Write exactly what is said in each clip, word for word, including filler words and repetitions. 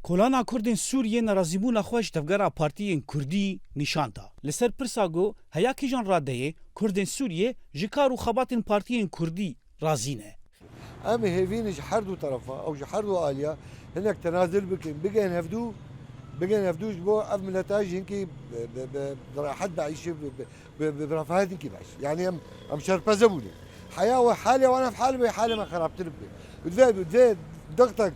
Kolana Kurdên Sûriyê nerazîbûna xwe ji tevgera partiyên Kurdî nîşan da. Li ser pirsa ku heya kîjan radeyê Kurdên Sûriyê ji kar û xebatên partiyên Kurdî razî ne. Em ê hêvî ne ji her du terefa, ew ji her du aliya hinek tenazil bikin, bigên hevdû, bigên hevdû ji bo ev mileta jî hinkî bi, bi, bi, bi rehet bieyşe, bi, bi, bi, bi, bi refahet hinkî bieyşe. Yanî em, em şerpeze bûne. Heya we halê wan ev hal be, halê me xerabtir bibe. Û divê, divê dextek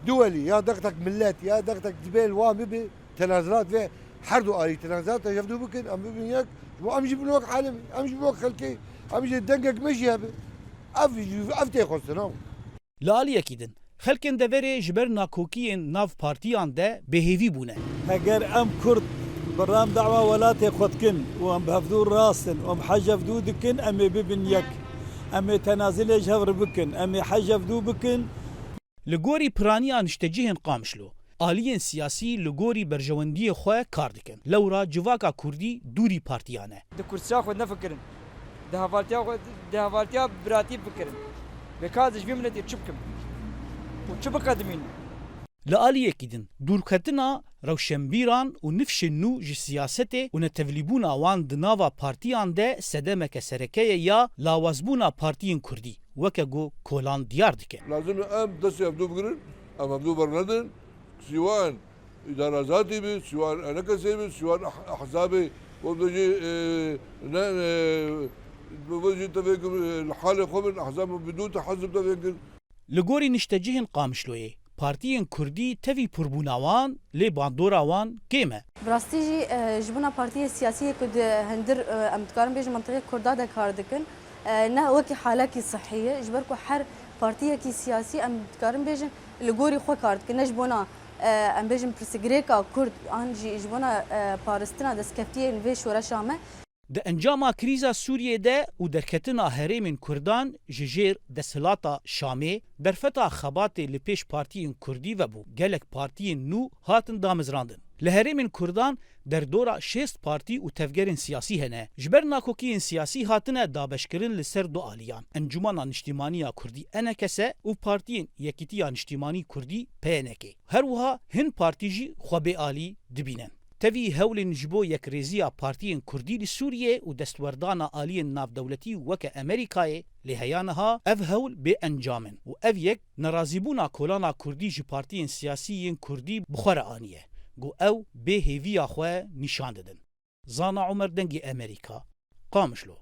duwelî ya dextek millet ya dextek dibê li wan bibe, tenazilat ve her du alî tenazilat hevdû bikin, em bibin yek. Ji bo em jî bin wek alim, em jî bin wek xelkê, em jî dengek me jî hebe. Ev, ev tê xwestin, ew. Li aliyekî din, xelkên deverê ji ber nakokiyên nav partiyan de bêhêvî bûne. Heger em Kurd bi ram dawa welatê xwe dikin û em bi hevdû rast in û em hej hevdû dikin, em ê bibin yek. Em ê tenazilê ji hev re bikin, em ê hej hevdû bikin. Li gorî piraniya niştecihên Qamişlo, aliyên siyasî li gorî berjewendiyê xwe kar dikin. Lewra civaka kurdî dûrî partiyan e. Di kursiya xwe nefikirin. Di hevaltiya xwe, di hevaltiya biratî bifikirin. Bê ka ez ji vî miletê çi bikim? Û çi biqedimînim? Li aliyekî din, dûrketina rewşenbîran û nifşên nû ji siyasetê û netevlîbûna wan di nava partiyan de sedemeke sereke ye ya lawazbûna partiyên kurdî, weke ku Kolan diyar dike. Lazim e em destê hevdû bigirin, em hevdû bernedin, sîwan îdara zatî bi, sîwan enekesê bi, sîwan eh-, ehzabê, wek de jî, e, ne, e, wek jî tevêkir, e, li halê xwe bin, ehzab bidû te hezb tevêkir. Li gorî niştecihên Qamişloyê, partiyên kurdî tevî pirbûna wan, lê bandora wan kêm e. Bi rastî jî, e, ji bona partiyê siyasî yê ku di hundir, e, em dikarin bêjin mentiqê kurda de kar dikin, e, ne wekî halekî sihî ye. Ji ber ku her partiyekî siyasî em dikarin bêjin li gorî xwe kar dikin. Ne ji bona, e, em bêjin pirsgirêka kurd an jî ji bona, e, parastina destkeftiyên vê şoreşa me. Di encama krîza Sûriyê de û derketina herêmên kurdan ji jêr desthilata Şamê, derfeta xebatê li pêş partiyên kurdî vebû. Gelek partiyên nû hatin damezrandin. Li herêmên kurdan derdora şêst partî û tevgerên siyasî hene. Ji ber nakokiyên siyasî hatine dabeşkirin li ser du aliyan, Encûmena Niştîmanî ya Kurdî, E N K S, û partiyên Yekîtiya Niştîmanî Kurdî, P N K. Her wiha hin partî jî xwe bê alî dibînin. Tevî hewlên ji bo yekrêziya partiyên kurdî li Sûriyê û destwerdana aliyên navdewletî weke Amerîkayê, lê heya niha ev hewl bê encam in û ev yek nerazîbûna kolana kurdî ji partiyên siyasî yên kurdî bi xwe re aniye, ku ew bê hêviya xwe nîşan didin. Zana Omer, Dengê Amerîka, Qamişlo.